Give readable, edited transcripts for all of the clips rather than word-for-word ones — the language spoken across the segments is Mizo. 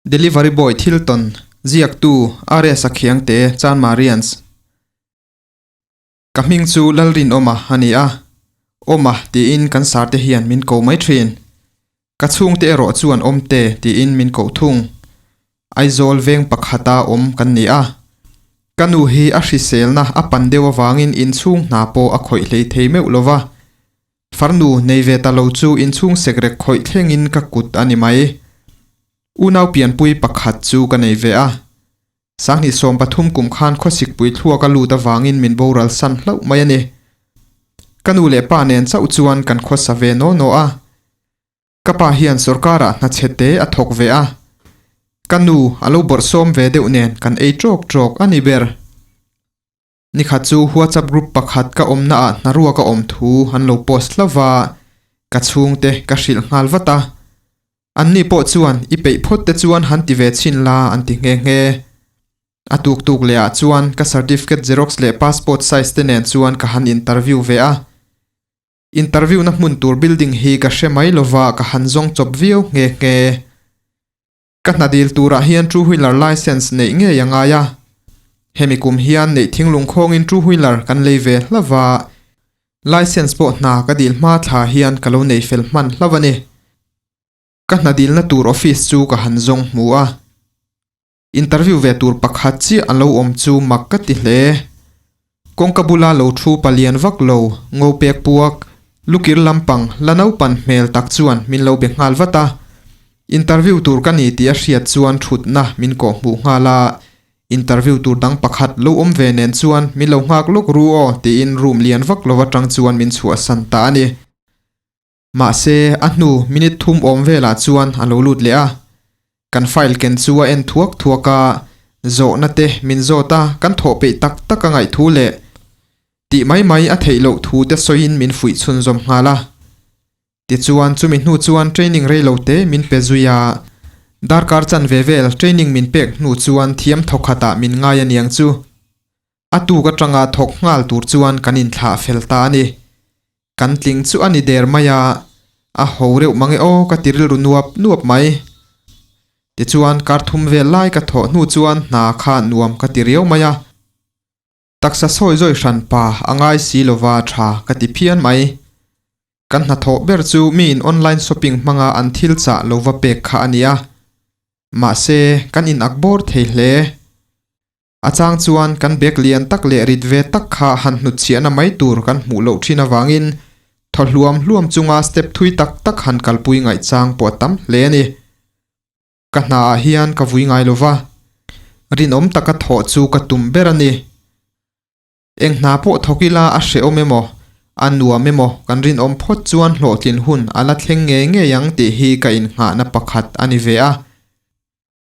Delivery boy thil tawn ziaktu RS a Khiangte Chanmarians. Ka hming chu Lalrinawma a ni a, Awma tiin kan sarte hian min ko mai thin. Ka chhungte erawh chuan Awmte tiin min koh thung. Aizawl veng pakhata awm kan ni a. Ka nu hi a hriselna a pan deuh avangin inchhung hna pawh a khawih hlei thei meuh lo va. Farnu nei ve ta lo chu inchhung sekrek khawih thlengin ka kut a ni mai. Unau pianpui pakhat chu ka nei ve a. Sanghnih 13 kum khan khawsikpui thluak a lut avangin min boral san hlauh mai a ni. Ka nu leh pa nen chauh chuan kan khawsa ve naw naw a. Ka pa hian sorkarah hna chhe te a thawk ve a. Ka nu a lo bawrhsawm ve deuh nen kan ei tawk tawk a ni ber. Nikhat chu WhatsApp group pakhat ka awmna ah hnaruak a awm thu an lo post hlauh va, ka chhungte ka hrilh nghal vat a. Anni pawh chuan i peih phawt te chuan han ti ve chhin la an ti nghe nghe. A tuk tuk leh ah chuan ka certificate xerox leh passport size te nen chuan ka han interview ve a. Interview na hmun tur building hi ka hre mai lova ka han zawng chawp viau nghe nghe. Ka hna dil turah hian two wheeler licence neih ngei a ngai a. Hemi kum hian neih thinglung khawngin two wheeler kan lei ve hlauh a, licence pawh hna ka dil hma thla hian ka lo nei fel hman hlauh a ni. Ka hna dilna tur office chu ka han zawng hmu a. Interview ve tur pakhat chiah a lo awm chu mak ka ti hle. Kawngka bula lo thu palian vak lo, ngo pek puak, lukir lampang la naupan hmel tak chuan min lo be nghal vat a. Interview tur ka ni tih a hriat chuan thutna min kawh hmuh nghal a, interview tur dang pakhat lo awm ve nen chuan min lo nghak lawk ru aw tiin room lian vak lo atang chuan min chhuahsan ta a ni. Mahse, a hnu minute thum awm velah chuan a lo lut leh a. Kan file ken chu a en thuak thuak a, zawhna te min zawt a, kan thawh peih tak tak a ngaih thu leh tih mai mai a theih loh thu te sawiin min fuih chhunzawm nghal a. Tichuan, chumi hnu chuan training rei lo te min pe zui a, darkar chanve vel training min pek hnu chuan thiam thawkhatah min ngai aniang chu. A tuk atanga thawk nghal tur chuan kan inthlah fel ta a ni. Kan tling chu a ni der mai a, a ho reuh mang e aw ka ti rilru nuap nuap mai. Tichuan kar thum vel lai ka thawh hnu chuan hna kha nuam ka ti riau mai a. Taksa sawi zawi hran pa a ngai si lova tha ka ti phian mai. Kan hnathawh ber chu miin online shopping hmanga an thil chah lo va pek kha a ni a. Mahse, kan in ak bawr thei hle. A chang chuan kan bag lian tak leh rit ve tak kha han hnutchhiahna mai tur kan hmuh loh thin avangin thaw hluam hluam chunga step thui tak tak han kalpui ngaihchang pawh a tam hle a ni. Ka hnaah hian ka vui ngai lova, rinawm taka thawh chu ka tum ber a ni. Eng hna pawh thawk ila a hrehawm emaw, a nuam emaw kan rinawm phawt chuan hlawhtlin hun a la thleng ngei ngei ang tih hi ka innghahna pakhat a ni ve a.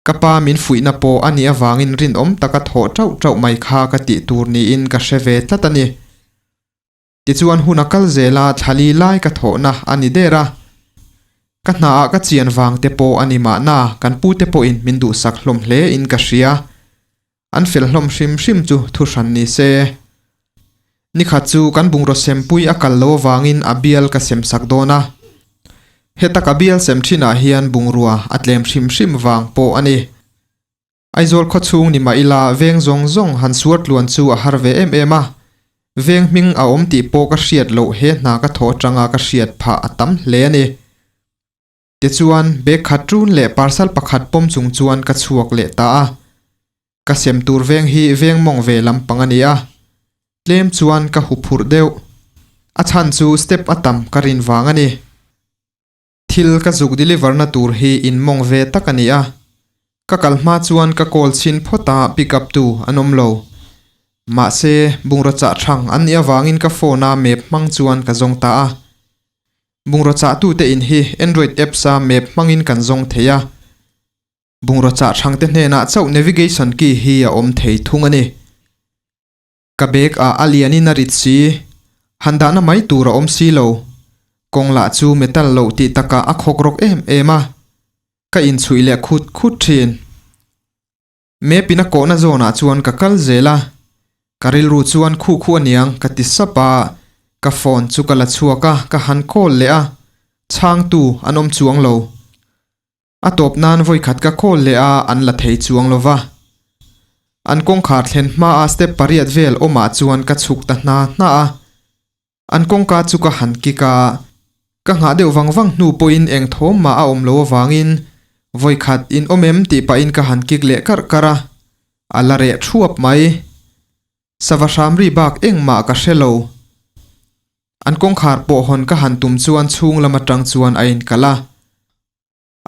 Ka pa min fuihna pawh a nih avangin rinawm taka thawh tauh tauh mai kha ka tih tur niin ka hre ve tlat a ni. Tichuan hun a kal zel a, thlali lai ka thawhna a ni der a. Ka hnaah ka chian vang te pawh a ni mahna kan pute pawhin min duhsak hlawm hle in ka hria. An fel hlawm hrim hrim chu thu hran ni se. Nikhat chu kan bungraw sempui a kal lo avangin a bial ka sem sak dawn a. Heta ka bial sem thinah hian bungrua a tlem hrim hrim vang pawh a ni. Aizawl khawchhung ni mah ila veng zawng zawng han suar tluan chu a har ve em em a. Veng hming a awm tih pawh ka hriat loh he hna ka thawh atanga ka hriat phah a tam hle a ni. Tichuan, bag khat run leh parcel pakhat pawm chung chuan ka chhuak leh ta a. Ka sem tur veng hi veng mawng ve lampang a ni a, tlem chuan ka hu phurh deuh. A chhan chu step a tam ka rin vang a ni. Thil ka zuk deliver na tur hi in mawng ve tak a ni a. Ka kal hma chuan ka call chhin phawt a pick up tu an awm lo. Mahse, bungraw chah thang an nih avangin ka phone a map hmang chuan ka zawng ta a. Bungraw chahtute in hi Android apps a map hmangin kan zawng thei a. Bungraw chah thangte hnenah chauh navigation key hi a awm thei thung a ni. Ka bag ah a lianin a rit si, han dahna mai tur a awm si lo. Kawng lah chu metal loh tih takah a khawk rawk em em a, ka inchhuih leh khut khut thin. Map in a kawhna zawnah chuan ka kal zel a, ka rilru chuan khu khu aniang ka ti sap a, ka phone chu ka la chhuak a, ka han call leh a, chhangtu an awm chuang lo. A tawp nan vawikhat ka call leh a, an la thei chuang lo va. An kawngkhar thlen hmaa step pariat vel awmah chuan ka chhuk ta hna hna a. An kawngka chu ka han kik a, ka nghah deuh vang vang hnu pawhin eng thawm mah a awm lo avangin vawikhat in awm em tih pahin ka han kik leh karh karh a, a la reh thuap mai. Sava hram ri bak engmah ka hre lo. An kawngkhar pawh hawn ka han tum chuan chhung lam atang chuan a inkalh a.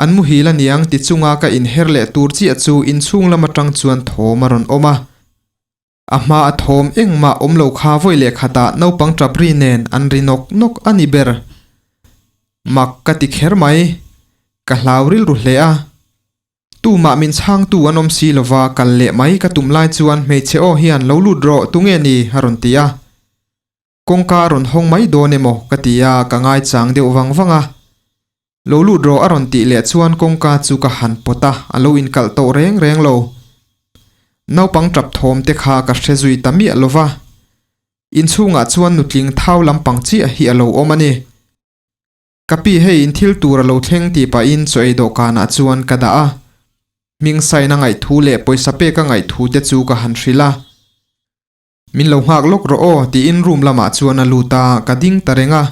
An muhil aniang ti chunga ka inher leh tur chiah chu inchhung lam atang chuan thawm a rawn awm a. A hma a thawm engmah awm lo kha vawi leh khatah naupang tap ri nen an ri nawk nawk a ni ber. Mak ka ti kher mai. Ka hlau rilru hle a. Tumah min chhangtu an awm si lova kal leh mai ka tum lai chuan hmeichhe aw hian lo lut rawh tunge ni a rawn ti a. Kawngka a rawn hawng mai dawn emaw ka ti a ka ngaichang deuh vang vang a. Lo lut rawh a rawn tih leh chuan kawngka chu ka han pawt a, a lo inkalh tawh reng reng lo. Naupang tap thawm te kha ka hre zui ta miah lo va. Inchhungah chuan nutling thau lampang chiah hi a lo awm a ni. Ka pi hei in thil tur a lo thleng tih pahin chaw ei dawhkanah chuan ka dah a. Hming sain a ngaihthu leh pawisa pek a ngaihthu te chu ka han hrilh a. Min lo nghak lawk rawh aw tiin room lamah chuan a lut a, ka ding ta reng a.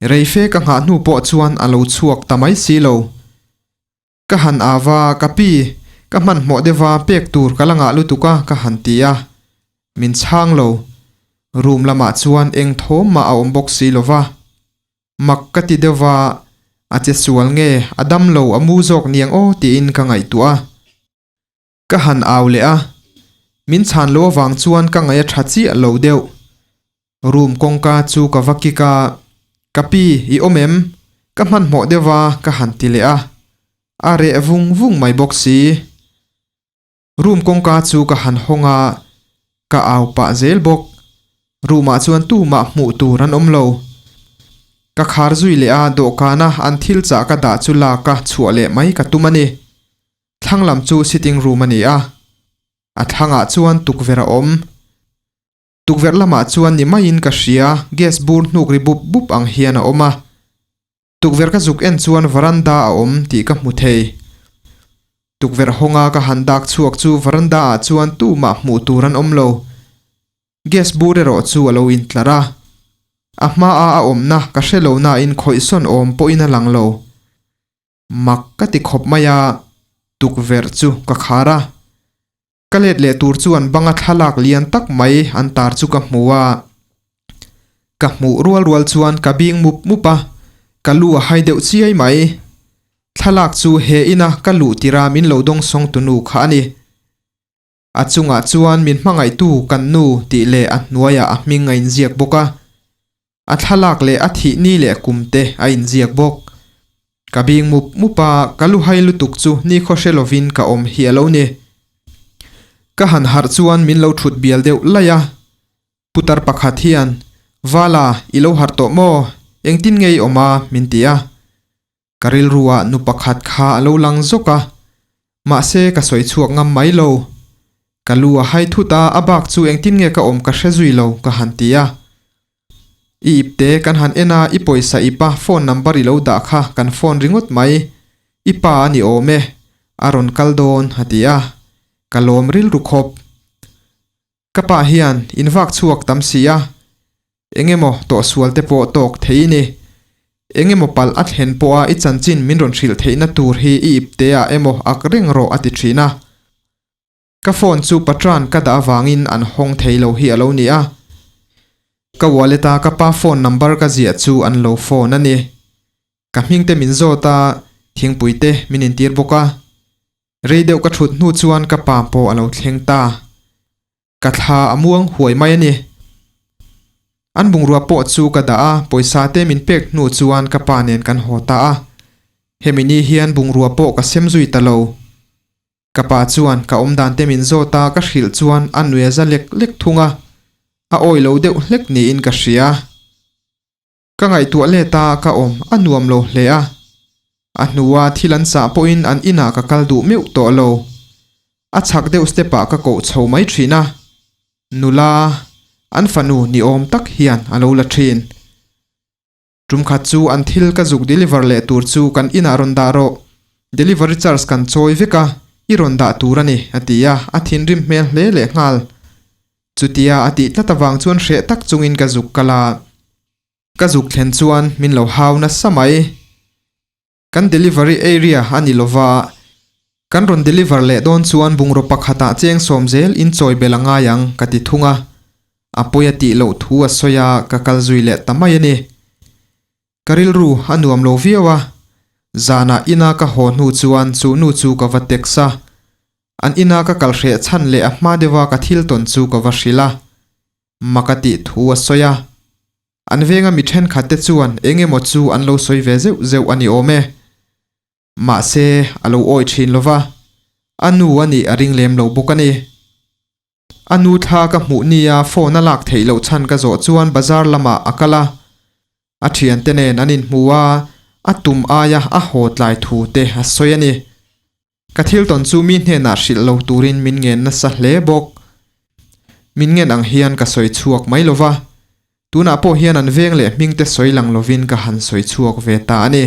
Rei fe ka nghah hnu pawh chuan a lo chhuak ta mai si lo. Ka han au a, ka pi, ka hmanhmawh deuha pek tur ka la ngah lutuk a ka han ti a. Min chhang lo. Room lamah chuan eng thawm mah a awm bawk si lo va. Mak ka ti deuh a, a che sual nge, a dam lo a mu zawk niang aw tiin ka ngaihtuah a. Ka han au leh a, min chhan lo avang chuan ka ngaih a tha chiah lo deuh. Room kawngka chu ka va kik a, Ka pi, i awm em? Ka hmanhmawh deuh a, ka han ti leh a. A reh vung vung mai bawk si. Room kawngka chu ka han hawng a, ka au pah zel bawk. Room ah chuan tumah hmuh tur an awm lo. Ka khar zui leh a, dawhkana an thil chah ka dah chu lak a chhuah leh mai ka tum a ni. Thlang lam chu sitting room a ni a, a thlangah chuan tukverh a awm. Tukverh lamah chuan ni maiin ka hria, gas bur hnuk ri bup bup ang hian a awm a. Tukverh ka zuk en chuan varanda a awm tih ka hmu thei. Tukverh hawnga ka han dak chhuak chu varanda ah chuan tumah hmuh tur an awm lo. Gas bur erawh chu a lo intlar a, a hmaa a awmna ka hre lo nain khawihsawn awm pawhin a lang lo. Mak ka ti khawp mai a, tukverh chu ka khar a. Ka let leh tur chuan banga thlalak lian tak mai an tar chu ka hmu a. Ka hmuh rual rual chuan ka bing mup mup a, ka lu a hai deuh chiai mai. Thlalak chu he ina ka luh tira min lo dawngsawng tunu kha a ni. A chungah chuan min hmangaihtu kan nu tih leh a hnuaiah a hming a inziak bawk a. A thlalak leh a thih ni leh kum te a inziak bawk. Ka bing mup mup a, ka lu hai lutuk chu nikhaw hre lovin ka awm hi a lo ni. Ka han harh chuan min lo thut bial deuh laih a. Putar pakhat hian, Vala, i lo harh tawh maw? Engtin nge i awm a? min ti a. Ka rilruah nu pakhat kha a lo lang zawk a, mahse ka sawi chhuak ngam mai lo. Ka lu a hai thut a, a bak chu engtin nge ka awm ka hre zui lo, ka han ti a. I ipte kan han en a, i pawisa ipa phone number i lo dah kha kan phone ringawt mai. I pa a ni awm e, a rawn kal dawn, a ti a. Ka lawm rilru khawp. Ka pa hian in vak chhuak tam si a, eng emaw tawhsual te pawh tawk thei i ni. Eng emaw palh a thlen pawha i chanchin min rawn hrilh theihna tur hi i ipte ah emaw ak reng rawh a ti thin a. Ka phone chu patran ka dah avangin an hawng thei lo hi a lo ni a. Ka wallet a ka pa phone number ka ziah chu an lo phone a ni. Ka hming te min zawt a, thingpui te min intir bawk a. Rei deuh ka thut hnu chuan ka pa pawh a lo thleng ta. Ka thla a muang huai mai a ni. An bungrua pawh chu ka dah a, pawisa te min pek hnu chuan ka pa nen kan haw ta a. Hemi ni hian bungrua pawh ka sem zui ta lo. Ka pa chuan ka awmdan te min zawt a, ka hrilh chuan a nui a za lek lek thung a, a awi lo deuh hlek niin ka hria. Ka ngaihtuah let a, ka awm a nuam lo hle a. A hnua thil an chah pawhin an inah ka kal duh meuh tawh lo. A chhak deuh step ah ka koh chho mai thin a. Nula, an fanu ni awm tak hian a lo la thin. Tum khat chu an thil ka zuk deliver leh tur chu kan inah rawn dah rawh. Delivery charge kan chawi vek a, i rawn dah tur a ni, a ti a, a thinrim hmel hle leh nghal. Chutia a tih tlat avang chuan hreh tak chungin ka zuk kal a. Ka zuk thlen chuan min lo hau nasa mai. Kan delivery area a ni lova, kan rawn deliver leh dawn chuan bungraw pakhatah cheng sawm zel in chawi belh a ngai ang, ka ti thung a. A pawi a tih loh thu a sawi a, ka kal zui leh ta mai a ni. Ka rilru a nuam lo viau a, zanah ina ka haw hnu chuan chu nu chu ka va text a, an ina ka kal hreh chhan leh a hma deuha ka thil tawn chu ka va hrilh a, mak a tih thu a sawi a. An venga mi thenkhat te chuan eng emaw chu an lo sawi ve zeuh zeuh a ni awm e. Mahse, a lo awi thin lo va, a nu a nih a ring lem lo bawk a ni. A nu thla ka hmuh nia phone a lak theih loh chhan ka zawh chuan bazar lamah a kal a, a thiante nen an inhmu a, a tum aia a haw tlai thu te a sawi a ni. Ka thil tawn chu mi hnenah hrilh lo turin min ngen nasa hle bawk. Min ngen ang hian ka sawi chhuak mai lo va, tunah pawh hian an veng leh hming te sawi lang lovin ka han sawi chhuak ve ta a ni.